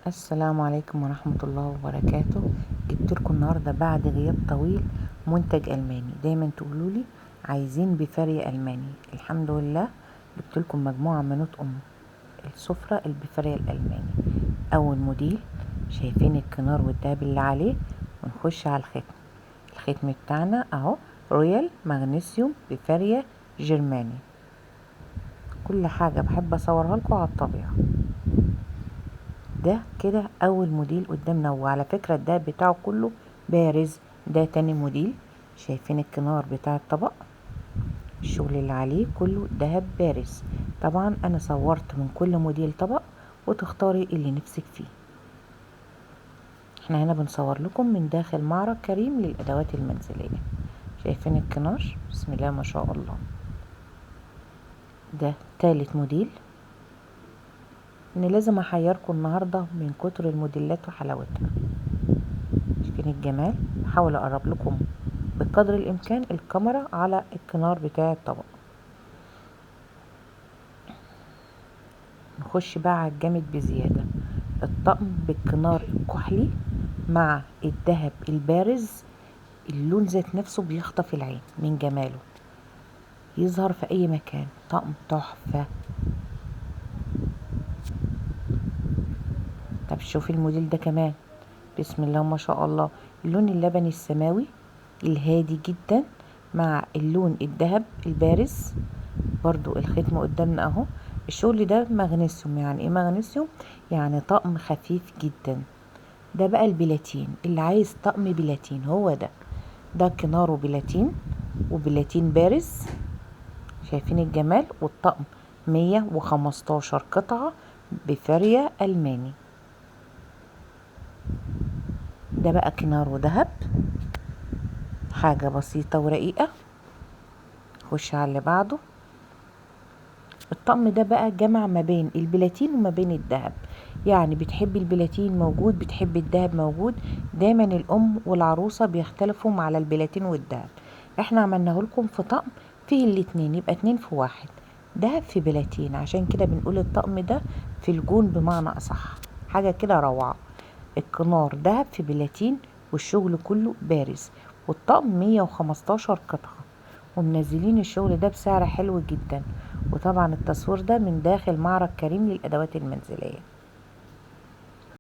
السلام عليكم ورحمة الله وبركاته. جبت لكم النهاردة بعد غياب طويل منتج ألماني. دايما تقولوا لي عايزين بفارية ألماني، الحمد لله جبت لكم مجموعة من أطقم السفرة البفارية الألماني. أول موديل شايفين الكنار والدهب اللي عليه، ونخش على الختم. الختم بتاعنا اهو رويال مغنيسيوم بفارية جرماني. كل حاجة بحب اصورها لكم على الطبيعة. ده كده اول موديل قدامنا، وعلى فكرة الدهب بتاعه كله بارز. ده تاني موديل، شايفين الكنار بتاع الطبق الشغل اللي عليه كله دهب بارز. طبعا انا صورت من كل موديل طبق وتختاري اللي نفسك فيه. احنا هنا بنصور لكم من داخل معرض كريم للادوات المنزلية. شايفين الكنار، بسم الله ما شاء الله. ده تالت موديل. ان لازم احيركم النهارده من كتر الموديلات وحلاوتها. شايفين الجمال؟ بحاول اقرب لكم بقدر الامكان الكاميرا على الكنار بتاع الطبق. نخش بقى على الجامد بزيادة، الطقم بالكنار الكحلي مع الذهب البارز. اللون ذات نفسه بيخطف العين من جماله، يظهر في اي مكان. طقم تحفة. طب شوفي الموديل ده كمان، بسم الله ما شاء الله. اللون اللبني السماوي الهادي جدا مع اللون الذهب البارز. برضو الختم قدامنا اهو. الشغل ده مغنيسيوم. يعني ايه مغنيسيوم؟ يعني طقم خفيف جدا. ده بقى البلاتين، اللي عايز طقم بلاتين هو ده. ده كناره بلاتين وبلاتين بارز. شايفين الجمال؟ والطقم 115 قطعة بفارية ألماني. ده بقى كناره ذهب، حاجة بسيطة ورقيقة. خش على اللي بعده. الطقم ده بقى جمع ما بين البلاتين وما بين الذهب. يعني بتحبي البلاتين موجود، بتحبي الذهب موجود. دايما الأم والعروسة بيختلفوا على البلاتين والذهب. احنا عملناه لكم في طقم فيه الاتنين، يبقى 2 في 1، دهب في بلاتين. عشان كده بنقول الطقم ده في الجون بمعنى أصح. حاجة كده روعة. الكنار دهب في بلاتين والشغل كله بارز، والطقم 115 قطعة، ومنزلين الشغل ده بسعر حلو جدا. وطبعا التصوير ده من داخل معرض كريم للأدوات المنزلية.